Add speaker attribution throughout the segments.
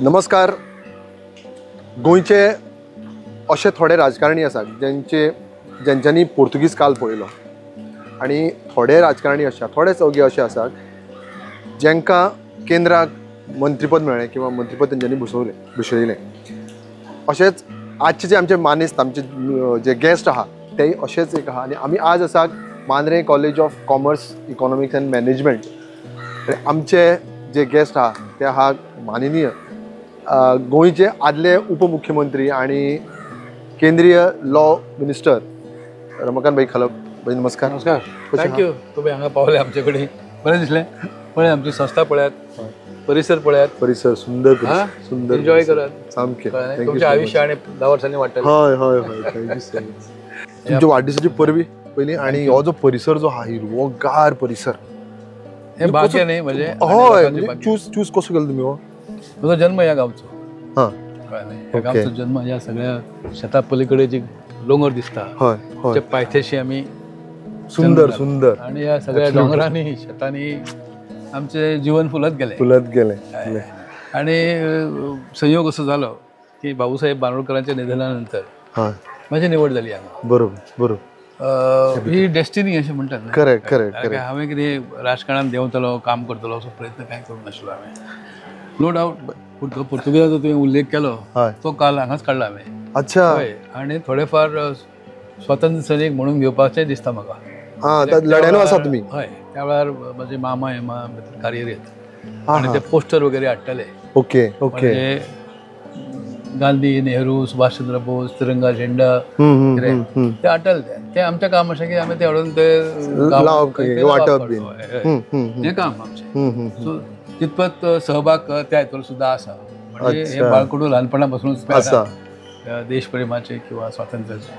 Speaker 1: नमस्कार. गोंयचे अशे थोडे राजकारणी आसात ज्यांच्यांनी पोर्तुगीज काल पळयलो आनी थोडे राजकारणी अशे थोडे चौगे अशे आसात जांकां केंद्राक मंत्रीपद मेळ्ळें किंवा मंत्रीपद तेंच्यांनी भुशयलें. अशेंच आजचे जे आमचे मानेस्त आमचे जे गेस्ट आहा तेय अशेंच एक आहा आनी आमी आज आसात Mandrem college of commerce economics and management. आमचे जे गेस्ट आहा ते आहा माननीय गोंयचे आदले उपमुख्यमंत्री आनी केंद्रीय लॉ मिनिस्टर रमाकांत भाई खलप. भाई नमस्कार.
Speaker 2: नमस्कार, thank you. तुमी हांगा पावले आमचे कडेन, बरें दिसलें. पळय आमची संस्था पळयात, परिसर पळयात,
Speaker 1: परिसर सुंदर सुंदर,
Speaker 2: एन्जॉय करात
Speaker 1: सामकें.
Speaker 2: तुमचें आयुश्य आनी 10 वर्सांनी वाडटलें.
Speaker 1: हय हय हय, thank you so much. तुमच्या वाडदिसाची परबी पयलीं. आनी हो जो परिसर जो आहा हिरवोगार परिसर,
Speaker 2: हें भाग्य न्ही म्हणजे.
Speaker 1: हय, चूज कसो केलो तुमी हो?
Speaker 2: म्हजो जन्म ह्या गांवचो.
Speaker 1: हां,
Speaker 2: ह्या गांवचो जन्म. ह्या सगळ्या शेता पलीकडे जी दोंगर दिसता त्या पायथ्याशी आमी
Speaker 1: सुंदर सुंदर
Speaker 2: आणि ह्या सगळ्या दोंगरांनी शेतांनी आमचे जीवन फुलत गेले,
Speaker 1: फुलत गेले.
Speaker 2: आणि संयोग असो जालो की भाऊसाहेब बांदोडकरांच्या निधनानंतर माझी निवड जाली हांगा.
Speaker 1: बरोबर बरोबर.
Speaker 2: ही डेस्टिनी अशें म्हणटात.
Speaker 1: Correct correct correct.
Speaker 2: हांवें कितें राजकारणान देंवतलो, काम करतलो असो प्रयत्न कांय करूंक नाशिल्लो हांवें. नो डावट पुर्तुगेजाचो तुवें उल्लेख केलो तो काल हांगाच काडला हांवें.
Speaker 1: अच्छा.
Speaker 2: हय, आनी थोडेफार स्वातंत्र्य सैनीक म्हणून घेवपाचें दिसता म्हाका.
Speaker 1: हां, लढ्यानो आसा तुमी.
Speaker 2: हय, त्या वेळार म्हजे मामा हेमा भितर कार्यरत आनी ते पोस्टर वगैरे हाडटाले.
Speaker 1: Okay okay.
Speaker 2: Gandhi, Nehru, Subhashchandra Bose, तिरंगा झेंडा कितें ते हाडटाले. ते आमचें काम अशें की आमी ते हाडून ते
Speaker 1: वांटप बीन
Speaker 2: हें काम आमचें. सो तितपत सहभाग त्या हितून सुद्दां आसा. म्हणजे हे बाळकडू ल्हानपणा पासूनच
Speaker 1: आसा
Speaker 2: देशप्रेमाचे किंवा स्वातंत्र्याचे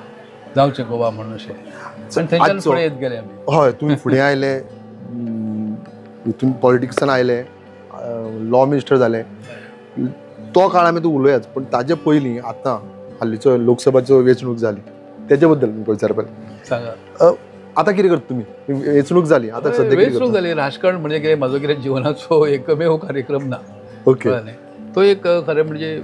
Speaker 2: जावचें गोवा म्हणून अशें. पण थंयच्यान फुडें येत गेले आमी.
Speaker 1: हय, तुमी फुडें आयले, हितून पॉलिटिक्सान आयले, लॉ मिनिस्टर जाले. तो काळ आमी तूं उलोवयाच, पूण ताजे पयलीं आतां हालींचो लोकसभाचो वेंचणूक जाली तेजे बद्दल तुमकां विचारपाक.
Speaker 2: सांगा
Speaker 1: आतां कितें करता तुमी? वेंचणूक जाली आतां सद्या
Speaker 2: वेंचणूक जाली. राजकारण म्हणजे कितें म्हजो कितें जिवनाचो एकमेव कार्यक्रम ना.
Speaker 1: ओके.
Speaker 2: तो एक खरें म्हणजे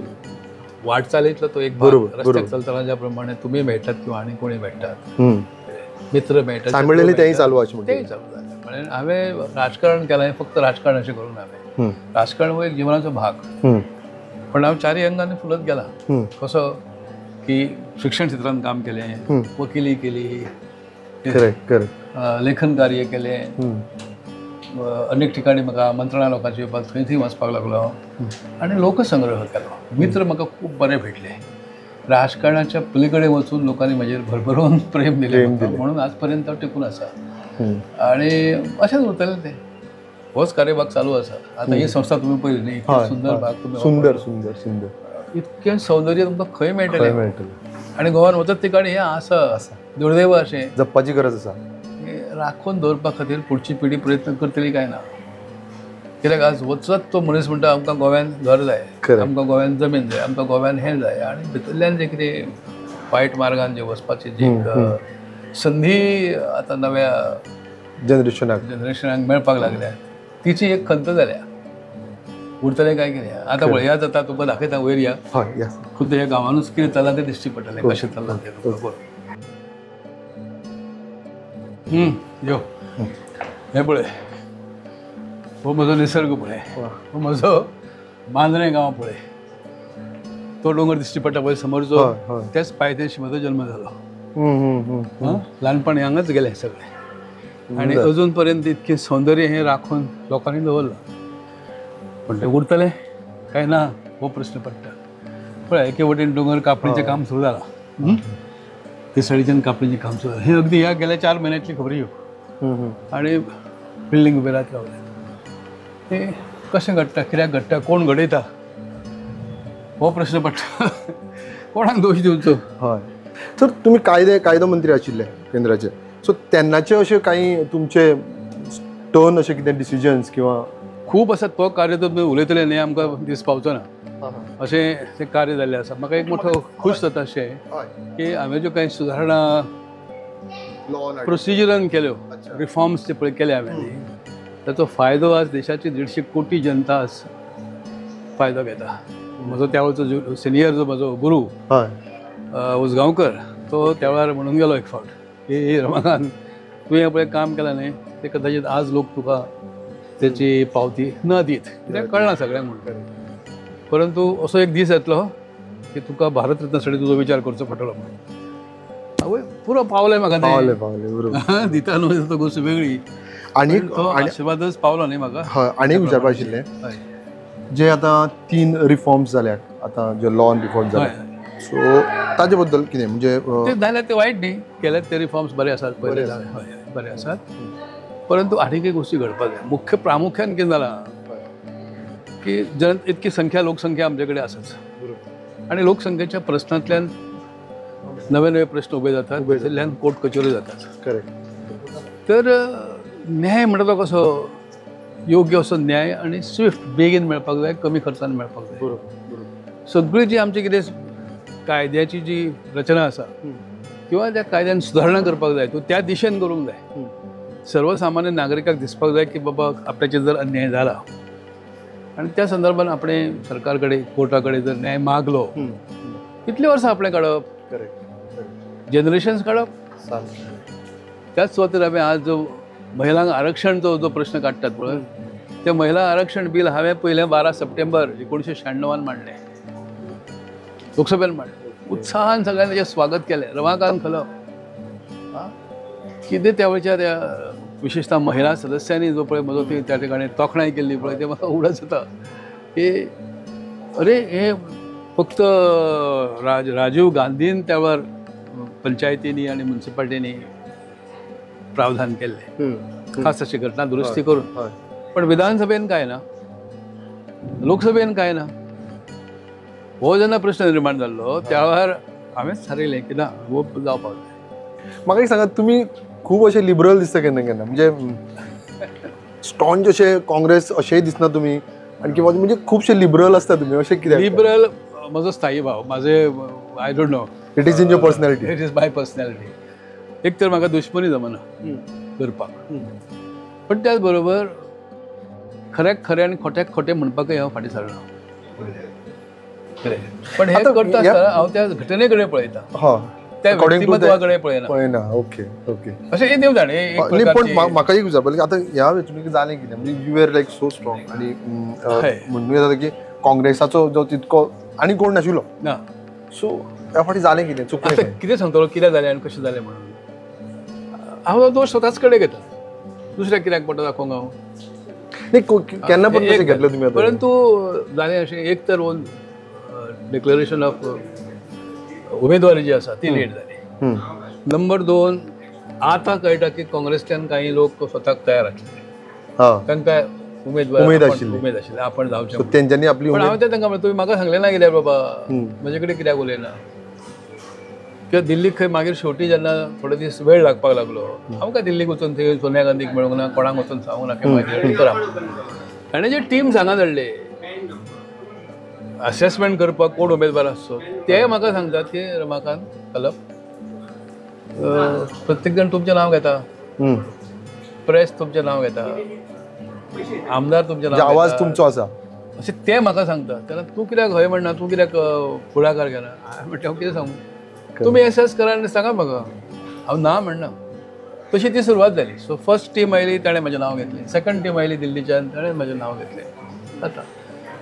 Speaker 2: वाटचालींतलो तो एक.
Speaker 1: बरोबर.
Speaker 2: रस्त्यार चलतना ज्या प्रमाणे तुमी मेळटात किंवा आनी कोणी मेळटात, मित्र मेळटात,
Speaker 1: सांबाळलेली तेंय चालू अशें
Speaker 2: तेंय चालू जालें. म्हणून हांवें राजकारण केलें फक्त राजकारण अशें करूंक ना हांवें. राजकारण हो एक जिवनाचो भाग, पण हांव चारय अंगांनी फुलत गेला. कसो की शिक्षण क्षेत्रांत काम केलें, वकिली केली, लेखन कार्य केलें, अनेक ठिकाणी म्हाका आमंत्रणां लोकांची येवपाक थंय थंय वचपाक लागलो आनी लोकसंग्रह केलो. मित्र म्हाका खूब बरे भेटले. राजकारणाच्या पलीकडे वचून लोकांनी म्हजेर भरभरून प्रेम दिलें म्हणून आज पर्यंत हांव टिकून आसा. आनी अशेंच उरतलें तें. होच कार्यभाग चालू आसा. आतां ही संस्था तुमी पळयली न्ही, इतकें सुंदर भाग तुमी,
Speaker 1: सुंदर सुंदर सुंदर,
Speaker 2: इतकें सौंदर्य तुमकां खंय मेळटलें. आनी गोवान वचत ठिकाणी हें आसा, दुर्दैव अशें
Speaker 1: जपपाची गरज आसा.
Speaker 2: राखून दवरपा खातीर फुडची पिढी प्रयत्न करतली काय ना. कित्याक आज वचत तो मनीस म्हणटा आमकां गोव्यान घर जाय, आमकां गोव्यान जमीन जाय, आमकां गोव्यान हें जाय. आनी भितरल्यान जें कितें वायट मार्गान जे वचपाची जी संदी आतां नव्या जनरेशनाक मेळपाक लागल्या तिची एक खंत जाल्या. उरतलें काय कितें आतां पळया जाता तुमकां दाखयता वयर या. खुद्द ह्या गांवानूच कितें चल्लां तें दिश्टी पडटलें, कशें चल्लां तें तुमकां. यो हें पळय, हो म्हजो निसर्ग पळय, हो म्हजो मांद्रें गांव पळय, तो दोंगर दिश्टी पडटा पळय समोरचो, त्याच पायथ्याशी म्हजो जल्म जालो. ल्हानपण हांगाच गेलें सगळें आनी अजून पर्यंत इतकें सौंदर्य हें राखून लोकांनी दवरलां. पण तें उरतलें काय ना हो प्रश्न पडटा. पळय एके वटेन दोंगर कापणीचें काम सुरू जालां, ते सायडीच्यान कापणीचें काम सुरू जालां. हें अगदी ह्या गेल्या 4 म्हयन्यांतली खबर ह्यो. आनी बिल्डींग उबे राहत रावले. तें कशें घडटा, कित्याक घडटा, कोण घडयता हो प्रश्न पडटा. कोणाक दोश दिवचो.
Speaker 1: हय सर, तुमी कायदो मंत्री आशिल्ले केंद्राचे, सो तेन्नाचे अशे कांय तुमचे टर्न अशे कितें डिसिजन्स किंवा
Speaker 2: खूब आसा. तो कार्य तुमी उलयतले न्ही आमकां दीस पावचो ना अशें तें कार्य जाल्लें आसा. म्हाका एक मोठो खूश जाता अशें की हांवें ज्यो कांय सुदारणा प्रोसिजरान केल्यो, रिफॉर्म्स जे पळय केले हांवें, ताचो फायदो आज देशाची 150 कोटी जनता आज फायदो घेता. म्हजो त्या वेळचो सिनियर जो म्हजो गुरू उजगांवकर तो त्या वेळार म्हणून गेलो एक फावट की रमाकांत तुवें पळय काम केलां न्ही ते कदाचित आज लोक तुका त्याची पावती न दीत, कित्याक कळना सगळ्यांक म्हणून. परंतु असो एक दीस येतलो की तुका भारत रत्नासाठी तुजो विचार करचो पडटलो म्हणून. आवय पुरो पावलें म्हाका,
Speaker 1: पावलें पावलें बरोबर
Speaker 2: दिता न्हू तो गोश्ट वेगळी.
Speaker 1: आनी
Speaker 2: तो आशिर्वादच पावलो न्ही म्हाका.
Speaker 1: हय, आनी एक विचारपा आशिल्लें, जे आतां 3 रिफॉर्म्स जाल्यात आतां जे लॉ रिफॉर्म जाले, सो ताजे बद्दल कितें म्हणजे
Speaker 2: ते जाल्यार ते वायट न्ही केल्यात ते रिफॉर्म्स बरे आसात, पयले बरे आसात, परंतु आनीक गोष्टी घडपाक जाय. मुख्य प्रामुख्यान कितें जालां की जन इतकी संख्या लोकसंख्या आमचे कडेन आसाच आनी लोकसंख्येच्या प्रश्नांतल्यान नवे नवे प्रश्न उबे जातात, तातूंतल्यान कोर्ट कचेऱ्यो जातात.
Speaker 1: करेक्ट.
Speaker 2: तर न्याय म्हणटा तो कसो योग्य असो न्याय आनी स्विफ्ट बेगीन मेळपाक जाय, कमी खर्चान मेळपाक जाय.
Speaker 1: बरोबर.
Speaker 2: सगळी जी आमची कितें कायद्याची जी रचना आसा किंवा त्या कायद्यान सुदारणा करपाक जाय, तो त्या दिशेन करूंक जाय. सर्वसामान्य नागरिकाक दिसपाक जाय की बाबा आपल्याचेर जर अन्याय जाला आनी त्या संदर्भान आपणें सरकार कडेन कोर्टा कडेन जर न्याय मागलो, कितलीं वर्सां आपणें काडप,
Speaker 1: करेक्ट,
Speaker 2: जनरेशन्स काडप. त्याच सुवातेर आमी आज जो महिलांक आरक्षणचो जो प्रश्न काडटात पळय, ते महिला आरक्षण बील हांवें पयलें 12 सप्टेंबर 1996 मांडलें, लोकसभेन मांडलें. उत्साहान सगळ्यांनी ताचें स्वागत केलें. रमाकांत खलप कितें त्या वेळच्या त्या विशेषतः महिला सदस्यांनी जो पळय म्हजो ती त्या ठिकाणी तोखणाय केल्ली पळय, ते म्हाका उगडास जाता की अरे हे फक्त राजीव गांधीन त्या वेळार पंचायतींनी आनी म्युनिसिपालिटींनी प्रावधान केल्लें खास अशी घटना दुरुस्ती करून, पण विधानसभेन काय ना, लोकसभेन काय ना, हो जेन्ना प्रश्न निर्माण जाल्लो त्या वेळार हांवेंच थारयलें की ना हो जावपाक जाय.
Speaker 1: म्हाका एक सांगात, तुमी खूब अशे लिबरल दिसता केन्ना केन्ना, म्हणजे स्टॉन्च अशे काँग्रेस अशेंय दिसना तुमी, आनी किंवा म्हणजे खुबशे लिबरल आसता तुमी, अशें कित्याक?
Speaker 2: लिबरल म्हजो स्थायी भाव, म्हाजे I don't know,
Speaker 1: it is in your personality.
Speaker 2: It is my personality. एक तर म्हाका दुश्मनी जमना करपाक, पण त्याच बरोबर खऱ्याक खरें आनी खोट्याक खोटें म्हणपाकय हांव फाटीं सरना. पण हें करता आसतना हांव त्या घटने कडेन पळयता, त्या व्यक्तिमत्वा कडेन पळयना.
Speaker 1: पळयना, ओके ओके.
Speaker 2: अशें एक देव जाणे.
Speaker 1: पण म्हाका एक विचारपाक, आतां ह्या वेंचणुकेक जालें कितें, म्हणजे you are like so strong आनी म्हणून येता की काँग्रेसाचो जो तितको आनी कोण नाशिल्लो
Speaker 2: ना,
Speaker 1: सो ह्या फावटी जालें कितें, चुकलें
Speaker 2: कितें सांगतलो कितें जालें आनी कशें जालें म्हणून हांव दोश स्वताच कडेन घेता, दुसऱ्या कित्याक पडटा दाखोवंक हांव
Speaker 1: नाही केन्ना पण तशें घेतलें तुमी.
Speaker 2: परंतु जालें अशें, एक तर डिक्लेरेशन ऑफ उमेदवारी जी आसा ती लेट जाली. नंबर 2, आतां कळटा की काँग्रेसच्यान काही लोक स्वताक तयार आसले, तांकां उमेदवार उमेद आशिल्ली आपण जावचें,
Speaker 1: तेंच्यांनी आपली.
Speaker 2: पण हांवें तांकां म्हणलें तुमी म्हाका सांगलें ना कित्याक बाबा, म्हजे कडेन कित्याक उलयना. किंवा दिल्लीक खंय मागीर शेवटी जेन्ना थोडे दीस वेळ लागपाक लागलो, हांव काय दिल्लीक वचून थंय सोनिया गांधीक मेळूंक ना, कोणाक वचून सांगूंक ना की मागीर करा. ताणें जे टीम हांगा धाडले असेसमेंट करपाक कोण उमेदवार आसचो, ते म्हाका सांगतात की रमाकांत खलप प्रत्येक जाण तुमचें नांव घेता, प्रेस तुमचें नांव घेता, आमदार तुमचें नांव,
Speaker 1: आवाज तुमचो आसा,
Speaker 2: अशें ते म्हाका सांगतात. तेन्ना तूं कित्याक हय म्हणना, तूं कित्याक फुडाकार घेना? हांवें म्हणलें हांव कितें सांगूं, तुमी एसेस करा आनी सांगा म्हाका, हांव ना म्हणना. तशी ती सुरवात जाली. सो फर्स्ट टीम आयली ताणें म्हजें नांव घेतलें, सेकंड टीम आयली दिल्लीच्यान ताणें म्हजें नांव घेतलें. जाता,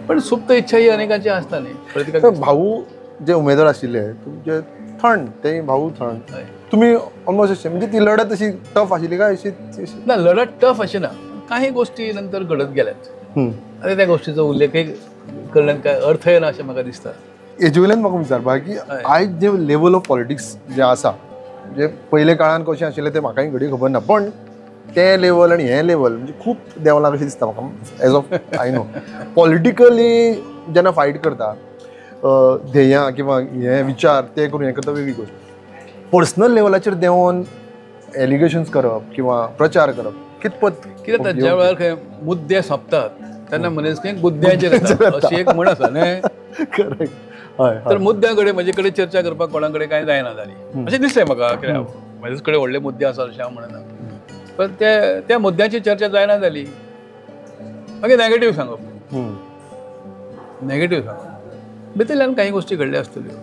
Speaker 2: पण सुप्त इच्छा ही अनेकांची आसता न्ही.
Speaker 1: प्रत्येक भाऊ जे उमेदवार आशिल्ले तुमचे थंड, ते भाऊ थंड, तुमी ऑलमोस्ट अशें म्हणजे ती लढत अशी टफ आशिल्ली काय अशी?
Speaker 2: ना, लढत टफ अशी ना, काही गोष्टी नंतर घडत गेल्यात आनी त्या गोष्टीचो उल्लेखय करण्यात काय अर्थ येना अशें म्हाका दिसता.
Speaker 1: हेजे वयल्यान म्हाका विचारपाक की आयज जे लेवल ऑफ पॉलिटिक्स जे आसा, म्हणजे पयले काळान कशें आशिल्लें तें म्हाकाय घडये खबर ना, पण तें लेवल आनी हें लेवल म्हणजे खूब देंवलां कशें दिसता म्हाका. As of I know politically जेन्ना फायट करता ध्येयां किंवा हे विचार ते करून हें करता वेगळी गोश्ट, पर्सनल लेवलाचेर देंवोन एलिगेशन्स करप किंवा प्रचार करप कितपत
Speaker 2: कितें जाता, ज्या वेळार खंय मुद्दे सोंपतात तेन्ना मनीस खंय मुद्द्यांचेर येता, अशी एक म्हण आसा न्ही.
Speaker 1: करेक्ट. हय,
Speaker 2: तर मुद्द्या कडेन म्हजे कडेन चर्चा करपाक कोणा कडेन कांय जायना जाली अशें दिसलें म्हाका. कित्याक म्हजेच कडेन व्हडले मुद्दे आसा अशें हांव म्हणना, पण त्या मुद्द्याची चर्चा जायना जाली, मागीर नॅगेटीव सांगप, नॅगेटीव सांगप. भितरल्यान काही गोष्टी घडल्या आसतल्यो.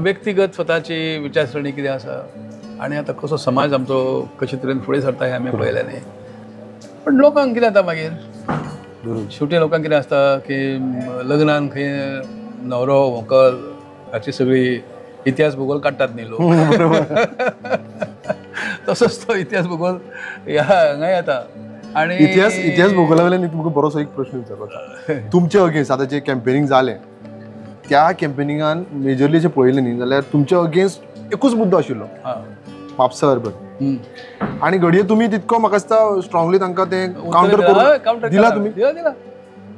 Speaker 2: व्यक्तिगत स्वताची विचारसरणी कितें आसा आनी आतां कसो समाज आमचो कशे तरेन फुडें सरता हें आमी पळयलें न्ही. पण लोकांक कितें जाता मागीर शेवटी लोकांक कितें आसता की लग्नान खंय न्हवरो व्हंकल हाची सगळी इतिहास भूगोल काडटात न्ही लोक. तसोच तो इतिहास भूगोल ह्या हांगा येता. आनी
Speaker 1: इतिहास भूगोला वयल्यान तुमकां बरोसो एक प्रश्न विचारपाचो. तुमचे अगेन्स्ट आतां जें कॅम्पेनिंग जालें त्या कॅम्पेनिंगान मेजरली जें पळयलें न्ही जाल्यार तुमचे अगेन्स्ट एकूच मुद्दो आशिल्लो, म्हापसा अर्बन. आनी घडये तुमी तितको म्हाका दिसता स्ट्रॉंगली तांकां तें कावंटर करून दिला तुमी.
Speaker 2: दिला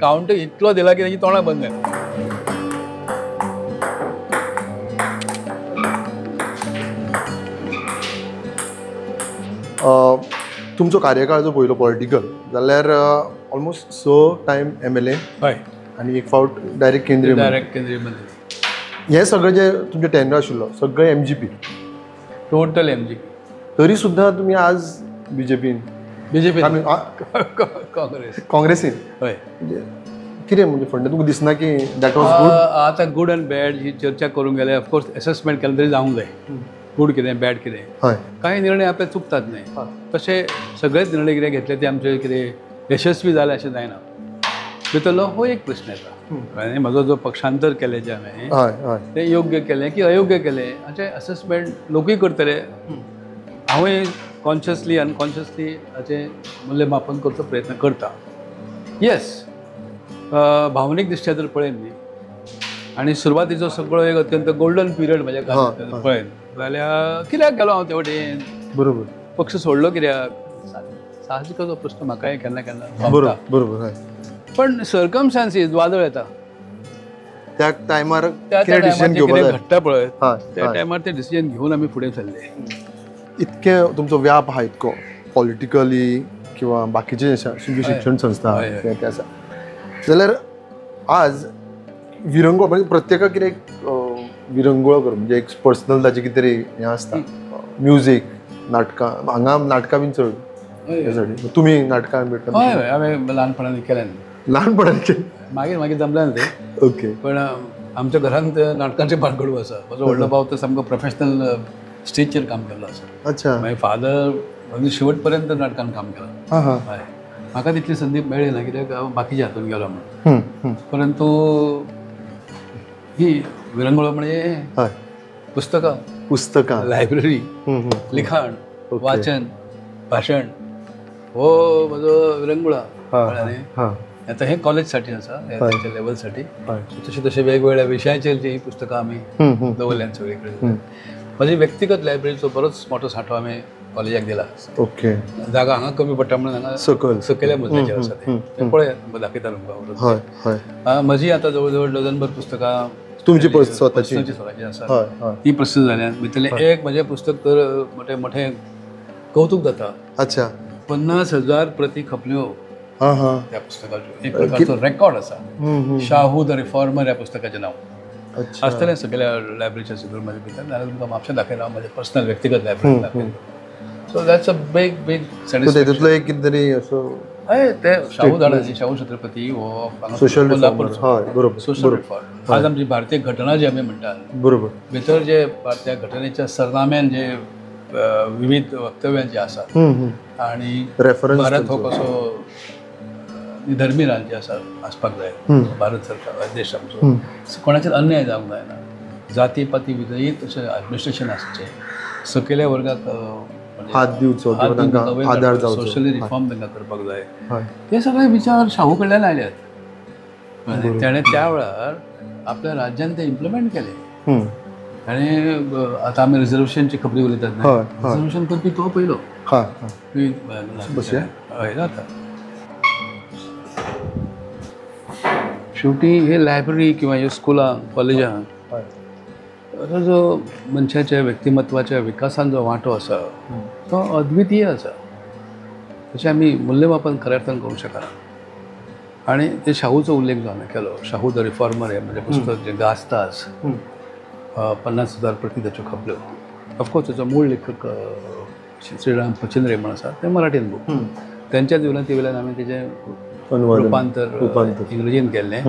Speaker 2: कावंटर इतलो दिला की ताची तोंडां बंद जाली.
Speaker 1: तुमचो कार्यकाळ जो पयलो पॉलिटिकल जाल्यार ऑलमोस्ट 6 टायम MLA
Speaker 2: हय
Speaker 1: आनी एक फावट डायरेक्ट केंद्रीय
Speaker 2: मंत्री.
Speaker 1: हे सगळे जे तुमचे टेंडर आशिल्लो सगळे MGP,
Speaker 2: total MGP.
Speaker 1: तरी सुद्धा तुम्ही आज बीजेपीन काँग्रेसीन
Speaker 2: हय
Speaker 1: कितें म्हणजे फंड तुमकां दिसना की that was good?
Speaker 2: आतां गुड अँड बॅड ही चर्चा करूंक गेल्यार ऑफकोर्स एसेसमेंट केलें तरी जावंक जाय, गुड कितें बॅड कितें. कांय निर्णय आपले चुकतात न्ही, तशे सगळेच निर्णय कितें घेतले ते आमचे कितें यशस्वी जाले अशें जायना. भितरलो हो एक प्रश्न येता, म्हजो जो पक्षांतर केलें जें हांवें तें योग्य केलें की अयोग्य केलें हाचें असेसमेंट लोकूय करतले. हांवूय कॉन्शियसली अनकॉन्शियसली हाचें मूल्यमापन करचो प्रयत्न करता. येस, भावनीक दृश्ट्या जर पळयन न्ही आनी सुरवातीचो सगळो एक अत्यंत गोल्डन पिरियड म्हज्या काळांत पळयन जाल्यार कित्याक गेलो हांव ते वटेन,
Speaker 1: बरोबर
Speaker 2: पक्ष सोडलो कित्याक, साहजिकच हो प्रश्न म्हाकाय केन्ना केन्ना.
Speaker 1: बरोबर.
Speaker 2: पण सर्कमस्टांसीस वादळ येता
Speaker 1: त्या टायमार घडटा
Speaker 2: पळय त्या टायमार ते डिसिजन घेवन आमी फुडें सरले.
Speaker 1: इतके तुमचो व्याप आहा इतको पॉलिटिकली किंवा बाकीचे शिक्षण संस्था ते आसा जाल्यार आज विरंगुळ म्हणजे प्रत्येकाक कितें एक विरंगुळो कर म्हणजे एक पर्सनल ताचें कितें तरी हें आसता, म्युजीक, नाटकां, हांगा नाटकां बीन चड तुमी नाटकां
Speaker 2: हय हय हांवें ल्हानपणान केलें.
Speaker 1: ल्हानपणान केलें
Speaker 2: मागीर मागीर जमलें ना तें.
Speaker 1: ओके.
Speaker 2: पण आमच्या घरांत नाटकांचें भानगडू आसा. म्हजो व्हडलो भाव तर सामको प्रोफेशनल स्टेजचेर काम केल्लो आसा.
Speaker 1: अच्छा.
Speaker 2: मागीर फादर शेवट पर्यंत नाटकान काम केलां. हय. म्हाका तितली संदी मेळ्ळी ना कित्याक हांव बाकीच्या हातून गेलो म्हणून. परंतु ही विरंगुळो म्हणजे पुस्तकां,
Speaker 1: पुस्तकां,
Speaker 2: लायब्ररी, लिखाण, वाचन, भाशण हो म्हजो विरंगुळा. कळ्ळें न्ही? आतां हें कॉलेजसाठी आसा, तांच्या लेवलसाठी. तशें तशें वेगवेगळ्या विशयाचेर जी पुस्तकां आमी दवरल्यांत सगळे कडेन. म्हजी व्यक्तिगत लायब्ररीचो बरोच मोठो सांठो आमी कॉलेजाक दिला.
Speaker 1: ओके.
Speaker 2: जागा हांगा कमी पडटा म्हणून हांगा
Speaker 1: सकयल
Speaker 2: सकयल्या मजल्याचेर आसा तें पळयात, दाखयता तुमकां. म्हजी आतां जवळ जवळ डझनभर पुस्तकां
Speaker 1: तुमची स्वताची
Speaker 2: स्वताची आसा, ती प्रसिद्ध जाल्यात. भितरलें एक म्हजें पुस्तक तर मोठें मोठें कौतूक जाता.
Speaker 1: अच्छा.
Speaker 2: 50,000 प्रती खपल्यो त्या पुस्तकाच्यो. एक प्रकारचो रेकॉर्ड आसा. शाहू the reformer ह्या पुस्तकाचें नांव आसतलें सगळ्या लायब्ररीच्या सकयल म्हज्या भितर, नाल्यार तुमकां म्हापशें दाखयला हांव म्हजें पर्सनल व्यक्तिगत लायब्ररी दाखयता. So that's a big big satisfaction.
Speaker 1: तेतूंतलो एक कितें तरी असो
Speaker 2: हय ते शाहू धाडाजी, शाहू छत्रपती हो
Speaker 1: सोशल रिफॉर्मर.
Speaker 2: Social reform. आज आमची भारतीय घटना जी आमी म्हणटात,
Speaker 1: बरोबर,
Speaker 2: भितर जे त्या घटनेच्या सरनाम्यान जे विविध वक्तव्यां जी आसात आनी भारत हो कसो धर्मी राज्य आसा आसपाक जाय, भारत सरकार देश आमचो, कोणाचेर अन्याय जावंक जायना, जाती पाती विरहीत अशें एडमिनिस्ट्रेशन आसचें, सकयल्या वर्गाक
Speaker 1: हात दिवचो, आदार जावचो,
Speaker 2: सोशली रिफॉर्म तांकां करपाक जाय. हे सगळे विचार शाहू कडल्यान आयल्यात. ताणें त्या वेळार आपल्या राज्यान ते इम्प्लिमेंट केले. आनी आतां आमी रिजर्वेशनची खबरी उलयतात न्ही, रिजर्वेशन करपी तो पयलो. हय जाता. शेवटी हे लायब्ररी किंवा ह्यो स्कुलां, कॉलेजां असो जो मनशाच्या व्यक्तिमत्वाच्या विकासान जो वांटो आसा तो अद्वितीय आसा. तशें आमी मूल्यमापन खऱ्या अर्थान करूंक शकना. आनी ते शाहूचो उल्लेख जो हांवें केलो, शाहू the reformer हें म्हजें पुस्तक जें गाजता आज, 50,000 प्रती ताच्यो खपल्यो. ऑफकोर्स ताचो मूळ लेखक श्रीराम पचेंद्रे म्हण आसा, ते मराठीन बूक. तेंच्याच विनंती वयल्यान हांवें तेजें रुपांतर इंग्रजीन केल्लें.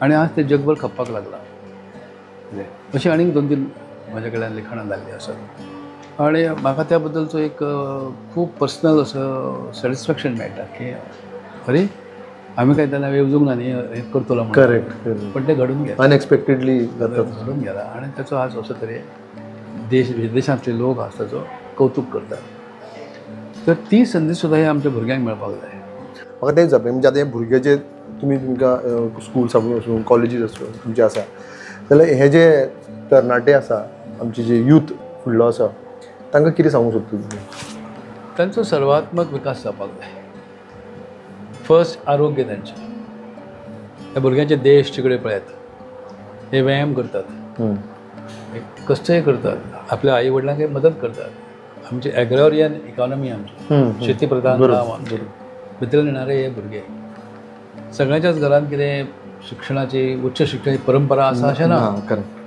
Speaker 2: आनी आज ते जगभर खपपाक लागलां. अशें आनीक 2-3 म्हज्या कडल्यान लिखाणां जाल्लीं आसात आनी म्हाका त्या बद्दलचो एक खूब पर्सनल असो सॅटिस्फॅक्शन मेळटा की अरे आमी काय तेन्ना येवजूंक ना न्ही हें करतलो म्हणून.
Speaker 1: करेक्ट.
Speaker 2: पण ते घडून गेलें,
Speaker 1: अनएक्सपेक्टेडली
Speaker 2: घडून गेला आनी ताचो आज असो तरेन देश विदेशांतले लोक आज ताचो कौतूक करतात. तर ती संदी सुद्दां हे आमच्या भुरग्यांक मेळपाक जाय.
Speaker 1: म्हाका तेंच जाय, म्हणजे आतां हे भुरगे जे तुमी तुमकां स्कुल्स आसूं कॉलेजीस आसूं तुमचे आसा जाल्यार हे जे तरणाटे आसा आमचे जे यूथ फुडलो आसा तांकां कितें सांगूंक सोदता तुमी?
Speaker 2: तांचो सर्वात्मक विकास जावपाक जाय. फर्स्ट आरोग्य तांचें. ह्या भुरग्यांचे देश तिकडे पळयात, हे व्यायाम करतात, कश्टय करतात, आपल्या आई वडिलांकय मदत करतात. आमची एग्रेरियन इकॉनॉमी, आमची शेतीप्रधान गांव, आमचे भितर येणारे हे भुरगे. सगळ्यांच्याच घरांत कितें शिक्षणाची उच्च शिक्षणाची परंपरा आसा अशें ना,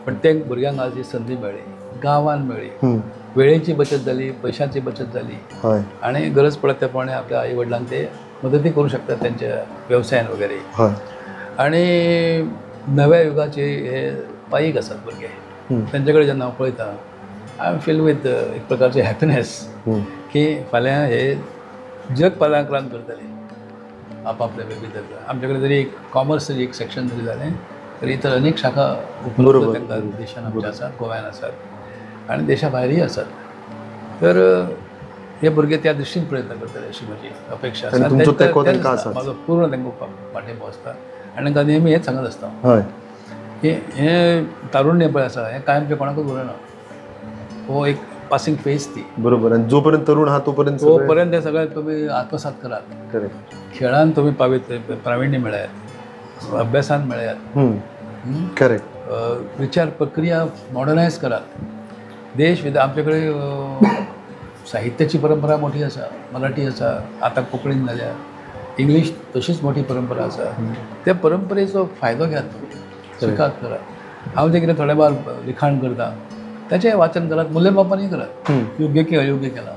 Speaker 2: पण ते भुरग्यांक आज ही संदी मेळ्ळी, गांवान मेळ्ळी, वेळेची बचत जाली, पयशांची बचत जाली आनी गरज पडत त्या प्रमाणे आपल्या आई वडिलांक ते मदती करूं शकतात त्यांच्या वेवसायान वगैरे. आनी नव्या युगाचे हे पायीक आसात भुरगे, तांचे कडेन जेन्ना हांव पळयता I am feel with एक प्रकारची हॅपिनेस की फाल्यां हे जग पालांक्रांत करतले आपापल्या वेगळी. आमचे कडेन जरी एक कॉमर्स जरी एक सेक्शन जरी जालें तरी इतर अनेक शाखा उपलब्ध तांकां देशान आमच्या आसात, गोव्यान आसात आनी देशा भायरय आसात. तर हे भुरगे त्या दृश्टीन प्रयत्न करतले अशी म्हजी अपेक्षा आसा. म्हाजो पूर्ण तांकां पाठिंबो आसता आनी तांकां नेहमी हेंच सांगत आसता की हें तारुण्य पळय आसा हें कायमचें कोणाकूच उरना, हो एक पासिंग फेज ती.
Speaker 1: बरोबर. आनी जो पर्यंत तरुण आहा तोपर्यंत
Speaker 2: तोपर्यंत हें सगळें तुमी आत्मसात करात.
Speaker 1: करेक्ट.
Speaker 2: खेळान तुमी पावित प्राविण्य मेळयात, अभ्यासान मेळयात.
Speaker 1: करेक्ट.
Speaker 2: विचार प्रक्रिया मॉडर्नायज करात. देश विदेश आमचे कडेन साहित्याची परंपरा मोठी आसा, मराठी आसा, आतां कोंकणीन जाल्या, इंग्लीश तशीच मोठी परंपरा आसा. त्या परंपरेचो फायदो घेयात तुमी, शिकात करात. हांव जें कितें थोडे बार लिखाण करता ताचें वाचन करात, मूल्यमापनूय करात, योग्य की अयोग्य केलां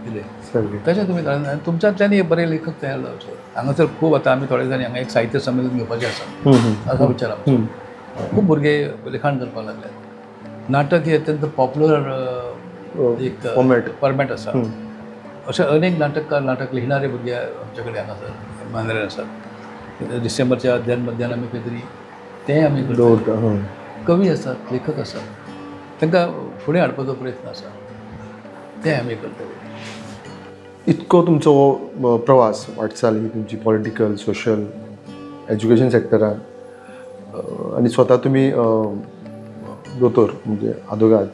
Speaker 2: कितें तशें तुमी करात. तुमच्यांतल्यानय बरे लेखक तयार जावचे. हांगासर खूब आतां आमी थोडे जाणां हांगा एक साहित्य संमेलन घेवपाचें आसा असो विचार आमचो. खूब भुरगे लिखाण करपाक लागल्यात. नाटक ही अत्यंत पॉप्युलर एक फॉर्मॅट आसा. अशे अनेक नाटककार, नाटक लिहिणारे भुरगे आमचे कडेन हांगासर मांद्र्यान आसात. डिसेंबरच्या अध्यान मध्यान आमी खंय तरी तेंय आमी दवरता. कवी आसात, लेखक आसात, तांकां फुडें हाडपाचो प्रयत्न आसा, तें आमी करतले.
Speaker 1: इतको तुमचो हो प्रवास, वाटचाल ही तुमची पॉलिटिकल, सोशल, एज्युकेशन सेक्टरान आनी स्वता तुमी दोतोर म्हणजे आदोगाद,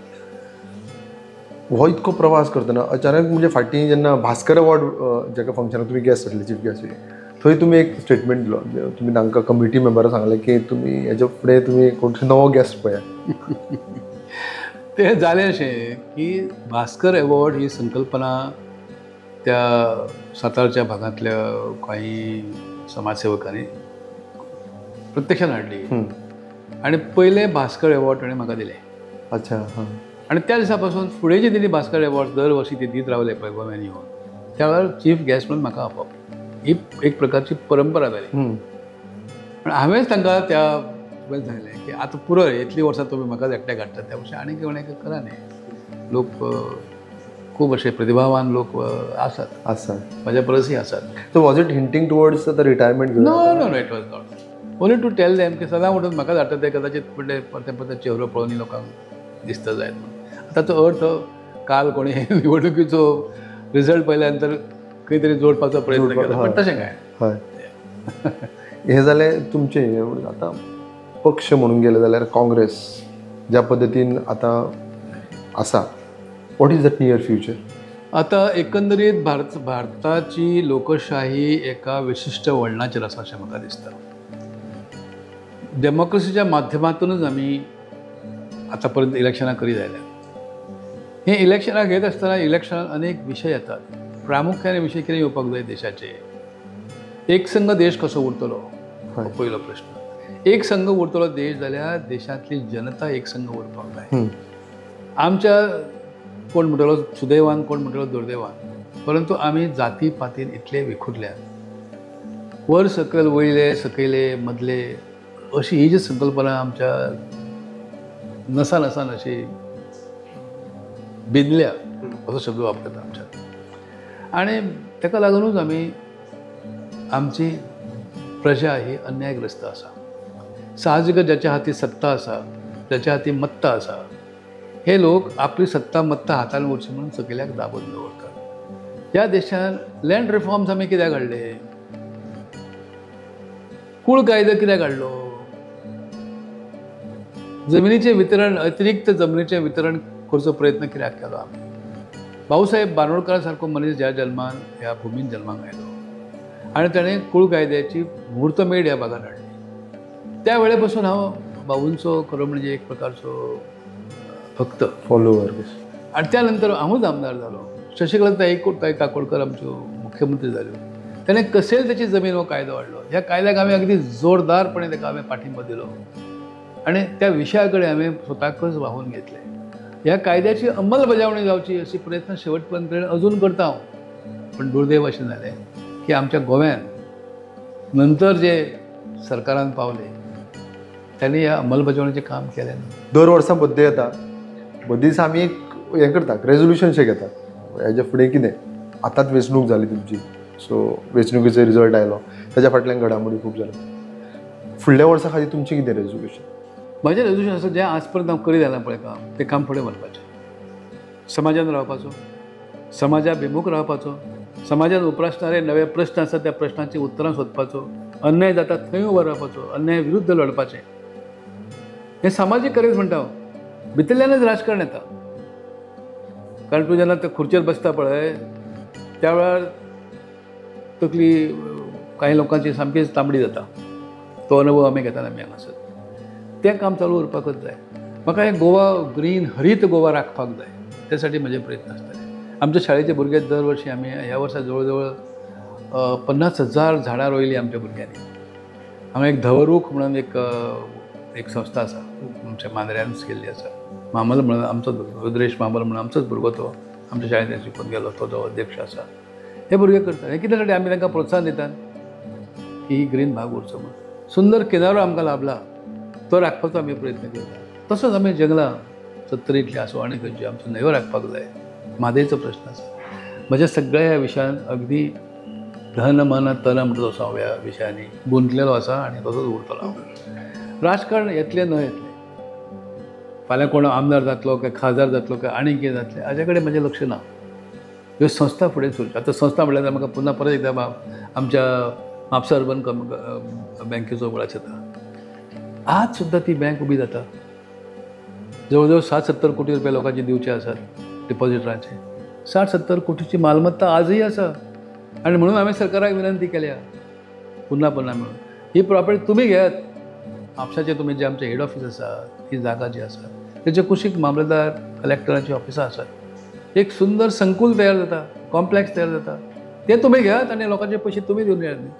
Speaker 1: हो इतको प्रवास करतना अचानक म्हणजे फाटीं जेन्ना भास्कर अवॉर्ड जेका फंक्शनाक तुमी गेस्ट आसले, चीफ गेस्ट, थंय तुमी एक स्टेटमेंट दिलो, तुमी तांकां कमिटी मेंबरां सांगलें की तुमी हेच्या फुडें तुमी कोण नवो गेस्ट पळयात.
Speaker 2: तें जालें अशें की भास्कर अवॉर्ड ही संकल्पना त्या सातारच्या भागांतल्या काही समाजसेवकांनी प्रत्यक्षात हाडली आनी पयले भास्कर अवॉर्ड ताणें म्हाका दिले.
Speaker 1: अच्छा. हां.
Speaker 2: आनी त्या दिसा पासून फुडें जे दिली भास्कर अवॉर्ड दर वर्सी ते दीत रावले पळय गोव्यान येवन, त्या वेळार चीफ गेस्ट म्हणून म्हाका आपोवप ही एक प्रकारची परंपरा जाली. पण हांवेंच तांकां त्या वेळार सांगलें की आतां पुरो, इतलीं वर्सां तुमी म्हाकाच एकट्याक हाडटात, त्या भशेन आनी कोण एक करा न्ही. लोक खूब अशे प्रतिभावान लोक आसात,
Speaker 1: आसात,
Speaker 2: म्हज्या परसय आसात.
Speaker 1: So was it hinting towards the retirement?
Speaker 2: No no no, it was not. Only to tell them की सदां उठून म्हाकाच हाडटा ते कदाचित म्हणटे परते परते चेहरो पळोवन लोकांक दिसता जायत म्हणून. ताचो अर्थ काल कोणी निवडणुकीचो रिजल्ट पळयल्या नंतर खंय तरी जोडपाचो प्रयत्न केला, पण तशें काय.
Speaker 1: हय. हें जालें तुमचें. आतां पक्ष म्हणून गेले जाल्यार काँग्रेस ज्या पद्दतीन आतां आसा, what is that near future?
Speaker 2: आतां एकंदरीत भारताची लोकशाही एका विशिश्ट वळणाचेर आसा अशें म्हाका दिसता. डेमोक्रेसीच्या माध्यमांतूनच आमी आतां पर्यंत इलेक्शनां करीत आयल्यात. हे इलेक्शनां घेत आसतना इलेक्शनान अनेक विशय येतात. प्रामुख्याने विशय कितें येवपाक जाय देशाचे, एक संघ देश कसो उरतलो हो पयलो प्रश्न. एक संघ उरतलो देश जाल्यार देशांतली जनता एक संघ उरपाक जाय. आमच्या कोण म्हणटलो सुदैवान, कोण म्हणटलो दुर्दैवान, परंतु आमी जाती पातीन इतले विखुरल्यात. वर सकयल, वयले सकयले, मदले अशी ही जी संकल्पना आमच्या नसा नसान अशी बिंदल्या असो शब्द वापरता आमच्या. आनी ताका लागूनच आमी आमची प्रजा ही अन्यायग्रस्त आसा. साहजिकच ज्याच्या हाती सत्ता आसा, ज्याच्या हाती मत्ता आसा, हे लोक आपली सत्ता मत्ता हातान उरची म्हणून सगळ्याक दाबून दवरतात. ह्या देशान लँड रिफॉर्म्स आमी कित्याक हाडले, कूळ कायदो कित्याक हाडलो, जमिनीचें वितरण, अतिरिक्त जमनीचें वितरण करचो प्रयत्न कित्याक केलो आमी. भाऊसाहेब बांदोडकर सारको मनीस ह्या जल्मान ह्या भुमीन जल्माक आयलो आनी ताणें कूळ कायद्याची मुहूर्तमेढ ह्या भागान हाडली. त्या वेळे पासून हांव बाबूंचो खरो म्हणजे एक प्रकारचो भक्त,
Speaker 1: फॉलोवर.
Speaker 2: आनी त्या नंतर हांवूच आमदार जालो. शशिकला ताई ताई काकोडकर आमच्यो मुख्यमंत्री जाल्यो. ताणें कसेल त्याची जमीन हो कायदो हाडलो. ह्या कायद्याक आमी अगदी जोरदारपणे ताका आमी पाठिंबो दिलो आनी त्या विशया कडेन हांवें स्वताकच वाहून घेतलें. ह्या कायद्याची अंमलबजावणी जावची अशी प्रयत्न शेवट पर्यंत अजून करता हांव. पण दुर्दैव अशें जालें की आमच्या गोव्यान नंतर जे सरकारान पावले त्यांनी ह्या अंमलबजावणीचें काम केलें ना.
Speaker 1: दर वर्सा बड्डे येता, बड्डे दिसा आमी एक हें करता, रेजोल्युशन शें घेता हेज्या फुडें कितें. आतांच वेंचणूक जाली तुमची, सो वेंचणुकेचो रिजल्ट आयलो, ताच्या फाटल्यान घडामोडी खूब जाल्यो. फुडल्या वर्सा खातीर तुमचें कितें रेजोल्युशन?
Speaker 2: म्हजें रेजोल्युशन आसा जें आज पर्यंत हांव करीत आयलां पळय काम, तें काम फुडें व्हरपाचें. समाजान रावपाचो, समाजा भिमूख रावपाचो, समाजान उप्रासणारे नवे प्रस्न आसा त्या प्रश्नांची उत्तरां सोदपाचो, अन्याय जाता थंय उबो रावपाचो, अन्याय विरुद्ध लढपाचें. हें सामाजीक कार्य म्हणटा हांव. भितरल्यानच राजकारण येता. कारण तूं जेन्ना ते खुर्चेर बसता पळय त्या वेळार तकली कांय लोकांची सामकीच तांबडी जाता. तो अनुभव आमी घेताना आमी हांगासर. तें काम चालू उरपाकच जाय. म्हाका हें गोवा ग्रीन, हरीत गोवा राखपाक जाय, त्या साठी म्हजे प्रयत्न आसतले. आमच्या शाळेचे भुरगे दर वर्षी आमी ह्या वर्सा जवळ जवळ 50,000 झाडां रोयलीं आमच्या भुरग्यांनी. हांगा एक धवरूख म्हणून एक एक संस्था आसा आमच्या मांद्र्यानूच केल्ली आसा. मामल म्हणून आमचोच भुरगो, रुद्रेश मामल म्हणून आमचोच भुरगो, तो आमच्या शाळेंत शिकून गेलो, तो जो अध्यक्ष आसा. हे भुरगे करतात हें कित्या साठी आमी तांकां प्रोत्साहन दितात की ही ग्रीन भाग उरचो म्हणून. सुंदर किनारो आमकां लाभला तो राखपाचो आमी प्रयत्न करता. तसोच आमी जंगलां सत्तरींतलीं आसूं आनी खंयची आमचो न्हंयो राखपाक जाय. म्हादयचो प्रश्न आसा. म्हज्या सगळ्या ह्या विशयान अगदी धन मन तन म्हणटा तसो हांव ह्या विशयांनी गुंतलेलो आसा आनी तसोच उरतलो हांव. राजकारण येतलें न येतलें, फाल्यां कोण आमदार जातलो काय खासदार जातलो काय आनी कितें जातलें हाजे कडेन म्हजें लक्ष ना. ह्यो संस्था फुडें सरच्यो. आतां संस्था म्हणल्यार म्हाका पुन्हा परत एकदां आमच्या म्हापसा अर्बन बँकेचो उगडास येता. आज सुद्दां ती बँक उबी जाता. जवळ जवळ 60-70 कोटी रुपया लोकांचे दिवचे आसात डिपॉझिटरांचे. 60-70 कोटीची मालमत्ता आजही आसा. आनी म्हणून हांवें सरकाराक विनंती केल्या पुन्हा पुन्हा म्हणून ही प्रॉपर्टी तुमी घेयात. म्हापशाचें तुमी जें आमचें हेड ऑफीस आसा, ती जागा जी आसा तेच्या कुशीक मामलेदार कलेक्टराची ऑफिसां आसात. एक सुंदर संकूल तयार जाता, कॉम्प्लेक्स तयार जाता, तें तुमी घेयात आनी लोकांचे पयशे तुमी दिवन येयात न्ही.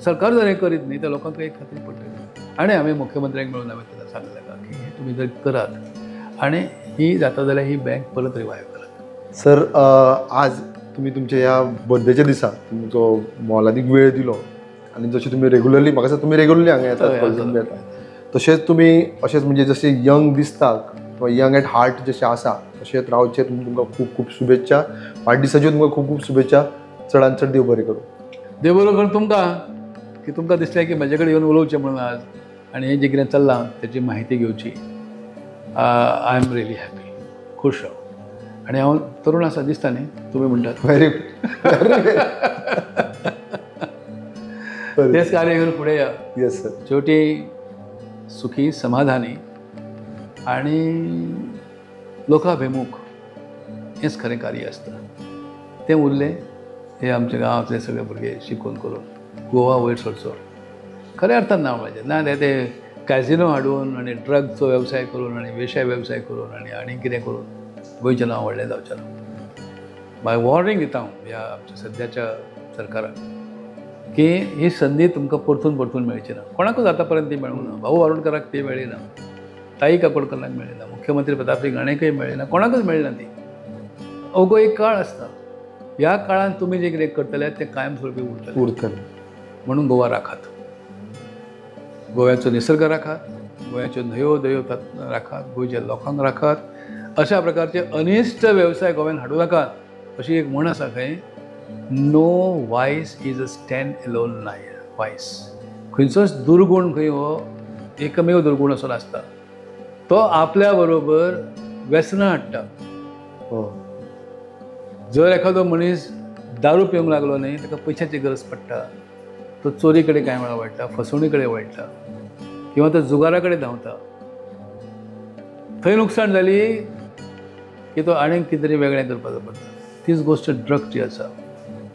Speaker 2: सरकार जर हें करीत न्ही त्या लोकांक एक खात्री पडटली. आनी हांवें मुख्यमंत्र्यांक मेळून हांवें ताका सांगलें की हें तुमी जर करात आनी ही जाता जाल्यार ही बँक परत रिवायव करात.
Speaker 1: सर, आज तुमी तुमच्या ह्या बर्थडेच्या दिसा तुमचो मोलादीक वेळ दिलो आनी जशें तुमी रेगुलरली, म्हाका दिसता तुमी रेगुलरली हांगा येतात, येतात, तशेंच तुमी अशेंच म्हणजे जशें यंग दिसता किंवा यंग एट हार्ट जशें आसा तशेंच रावचें. तुमकां खूब खूब शुभेच्छा, वाडदिसाच्यो तुमकां खूब खूब शुभेच्छा. चडान चड देव बरें करूं.
Speaker 2: देव बरें करूं तुमकां की तुमकां दिसलें की म्हजे कडेन येवन उलोवचें म्हणून आज आनी हें जें कितें चल्लां तेची म्हायती घेवची. I am really happy, खूश हांव. आनी हांव तरूण आसा दिसता न्ही तुमी म्हणटात.
Speaker 1: Very good.
Speaker 2: तेच कार्य घेवन फुडें या.
Speaker 1: Yes sir.
Speaker 2: शेवटी सुखी, समाधानी आनी लोकाभिमुख हेंच खरें कार्य आसता. तें उरलें हे आमच्या गांवांतले सगळे भुरगे शिकून करून गोवा वयर सरचो खऱ्या अर्थान नांव मेळचें ना. ते कॅझिनो हाडून आनी ड्रगचो वेवसाय करून आनी वेशाय वेवसाय करून आनी आनी कितें करून गोंयचें नांव व्हडलें जावचें ना. मागीर वॉर्निंग दिता हांव ह्या आमच्या सद्याच्या सरकाराक की ही संदी तुमकां परतून परतून मेळची ना. कोणाकूच आतां पर्यंत ती मेळूंक ना. भाऊ बारोडकराक ती मेळ्ळी ना, ताई काकोडकराक मेळ्ळी ना, मुख्यमंत्री प्रतापसिंह राणेकय मेळ्ळी ना, कोणाकूच मेळ्ळी ना ती. अवघो एक काळ आसता, ह्या काळांत तुमी जें कितें करतले तें कायम स्वरुपी उरतलें
Speaker 1: उरतलें
Speaker 2: म्हणून गोवा राखात. गोव्याचो निसर्ग राखात, गोंयाच्यो न्हंयो दयो राखात, गोंयच्या लोकांक राखात. अशा प्रकारचे अनिश्ट वेवसाय गोव्यान हाडूं नाकात. अशी एक म्हण आसा खंय, no vice is a stand alone vice. खंयचोच दुर्गूण खंय हो एकमेव दुर्गूण असो नासता, तो आपल्या बरोबर व्यसनां हाडटा. जर एखादो मनीस दारू पिवंक लागलो न्ही, ताका पयशाची गरज पडटा, तो चोरी कडेन कांय वेळार वळटा, फसवणी कडेन वळटा, किंवा तो जुगारा कडेन धांवता. थंय नुकसाण जाली की तो आनीक कितें तरी वेगळें करपाचो पडटा. तीच गोश्ट ड्रगची आसा.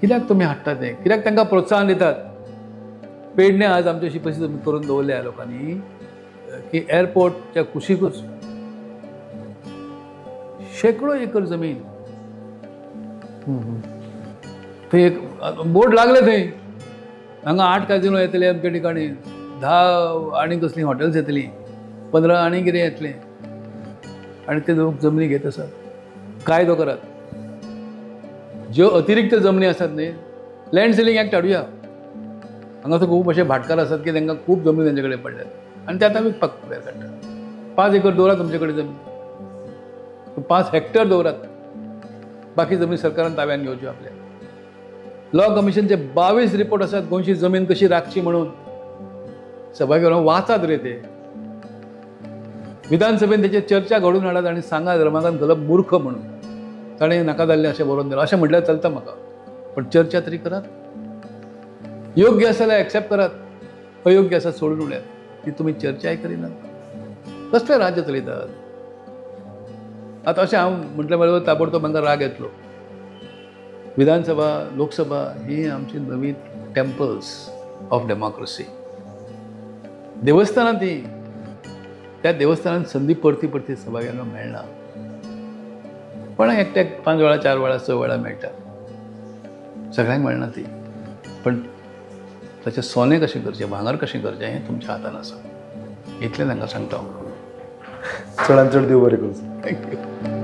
Speaker 2: कित्याक तुमी हाडटा तें, कित्याक तांकां प्रोत्साहन दितात? पेडणे आज आमची अशी परिस्थिती करून दवरल्या लोकांनी की एअरपोर्टच्या कुशीकूच शेकडो एकर जमीन, थंय एक बोर्ड लागले थंय, हांगा 8 काजिनो येतले अमके ठिकाणी, 10 आनी कसलीं हॉटेल्स येतलीं, 15 आनी कितें येतलें, आनी ते लोक जमनी घेत आसात. कायदो करात, ज्यो अतिरिक्त जमनी आसात न्ही, लँड सिलिंग एक्ट हाडुया. हांगा तर खूब अशे भाटकार आसात की तांकां खूब जमनी तांचे कडेन पडल्यात आनी ते आतां विकपाक भायर काडटात. 5 एकर दवरात तुमचे कडेन जमीन, 5 हेक्टर दवरात, बाकी जमीन सरकारान ताब्यान घेवच्यो आपल्या. लॉ कमिशनचे 22 रिपोर्ट आसात गोंयची जमीन कशी राखची म्हणून. सभाघरान वाचात रे ते, विधानसभेन तेचेर चर्चा घडोवन हाडात आनी सांगात रमाकांत खलप मूर्ख म्हणून, ताणें नाका जाल्लें अशें बरोवन दिलां अशें म्हटल्यार चलता म्हाका, पण चर्चा तरी करात. योग्य आसा जाल्यार एक्सेप्ट करात, अयोग्य आसा सोडून उडयात. ती तुमी चर्चाय करिनात. कसलें राज्य चलयतात? आतां अशें हांव म्हटलें बरोबर ताबडतोब म्हाका राग येतलो. विधानसभा, लोकसभा ही आमची नवी टेम्पल्स ऑफ डेमोक्रेसी. देवस्थानां ती, त्या देवस्थानान संदी परती परती सभाग्यांना मेळना, पण एकट्याक 5 वेळा, 4 वेळा, 6 वेळा मेळटा, सगळ्यांक मेळना ती. पण ताचें सोनें कशें करचें, भांगर कशें करचें हें तुमच्या हातान आसा, इतलें तांकां सांगता हांव.
Speaker 1: चडान चड देव बरें करूं.
Speaker 2: Thank you.